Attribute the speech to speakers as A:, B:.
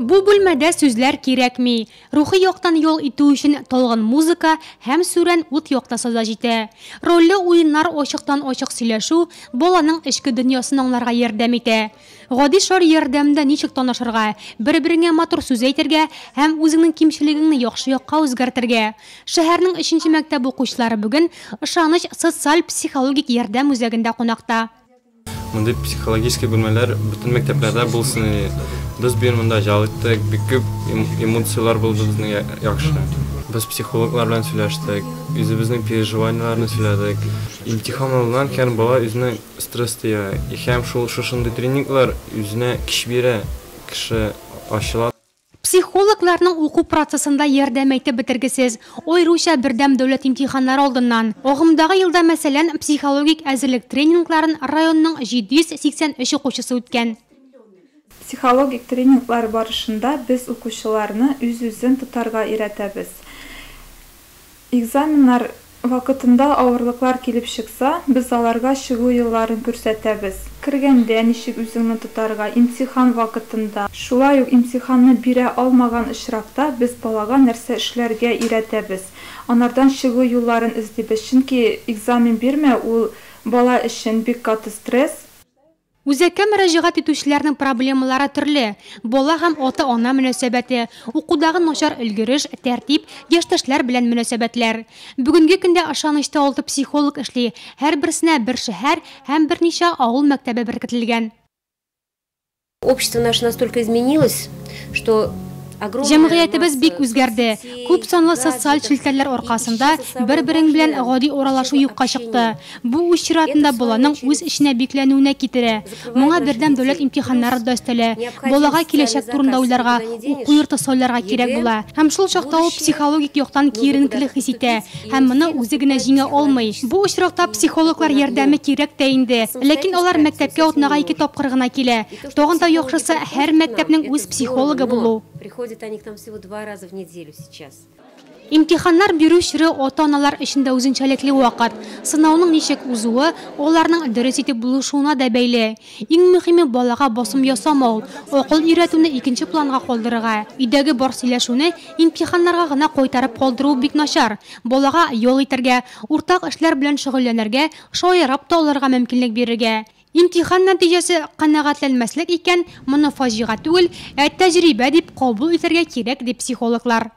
A: Бу бүлмәдә сүзләр кирәкми. Рухи яктан ял итү өчен талгын музыка һәм сүрән ут яктысы да җитә. Рольле уеннар ачыктан-ачык сөйләшү, баланың эчке дөньясын аңларга ярдәм итә. Гади шар ярдәмендә ничек танышырга, бер-береңә матур сүз әйтергә һәм үзеңнең кимчелегеңне яхшы якка үзгәртергә. Шәһәрнең өченче мәктәп укучылары бүген Ышаныч социаль-психологик ярдәм үзәгендә кунакта.
B: Мондый психологический бүлмәләр бөтен мәктәпләрдә булсын иде. Без бүген монда ял иттек, бик күп эмоцияләр булды безнең яхшы. Без психологлар белән сөйләштек, үзебезнең переживаниеләрне сөйләдек. Имтихан алдыннан һәр бала үзенә стресс тоя. Һәм шул шушындый тренинглар үзенә көч бирә, кеше ачыла.
A: Психологларның уку процессында ярдәм әйтеп бетергесез, аеруча бердәм дәүләт имтиханнары алдыннан. Агымдагы елда, мәсәлән, психологик әзерлек тренингларын районның 783 укучысы үткән.
C: Психологик тренинглар барышында без укучыларны үз-үзен тотарга өйрәтәбез. Экзаменнар вакытында авырлыклар килеп чыкса, без аларга чыгу юлларын күрсәтәбез. Кергәндә ничек үзеңне тотарга, имтихан вакытында. Шулай ук имтиханны бирә алмаган очракта без балага нәрсә эшләргә өйрәтәбез. Анардан чыгу юлларын эзлибез, чөнки экзамен бирмәү ул бала өчен бик каты стресс.
A: Үзәккә мөрәҗәгать итүчеләрнең проблемалары төрле: бала һәм ата-ана мөнәсәбәте, укудагы начар өлгереш, тәртип, яшьтәшләр белән мөнәсәбәтләр. Бүгенге көндә Ышанычта алты психолог эшли, һәрберсенә бер шәһәр һәм берничә авыл мәктәбе беркетелгән.
D: Общество наше настолько изменилось, что
A: Җәмгыятебез бик үзгәрде. Күп санлы социаль челтәрләр аркасында бер-берең белән гади аралашу юкка чыкты. Бу үз чиратында баланың үз эченә бикләнүенә китерә. Моңа бердәм дәүләт имтиханнары да өстәлә. Балага киләчәк турында уйларга, уку йорты сайларга кирәк була. Һәм шул чакта ул психологик яктан киеренкелек хис итә һәм моны үзе генә җиңә алмый. Бу очракта психологлар ярдәме кирәк тә инде. Ләкин алар мәктәпкә атнага ике тапкыр гына килә. Тагын да яхшысы, һәр мәктәпнең үз психологы булу.
D: Приходят они к нам всего два раза в неделю сейчас.
A: Имтиханнар бирү чоры ата-аналар өчен дә үзенчәлекле вакыт. Сынауның ничек узуы аларның дөрес итеп булышуына да бәйле. Иң мөһиме балага басым ясамау, акыл өйрәтүне икенче планга калдырырга. Өйдәге бар сөйләшүне имтиханнарга гына кайтарып калдыру бик начар. Балага ял итәргә, уртак эшләр белән шөгыльләнергә, шаярып та алырга мөмкинлек бирергә. Имтихан нәтиҗәсе канәгатьләнмәслек икән, моны фаҗига түгел, ә тәҗрибә дип кабул итәргә кирәк, ди психологлар.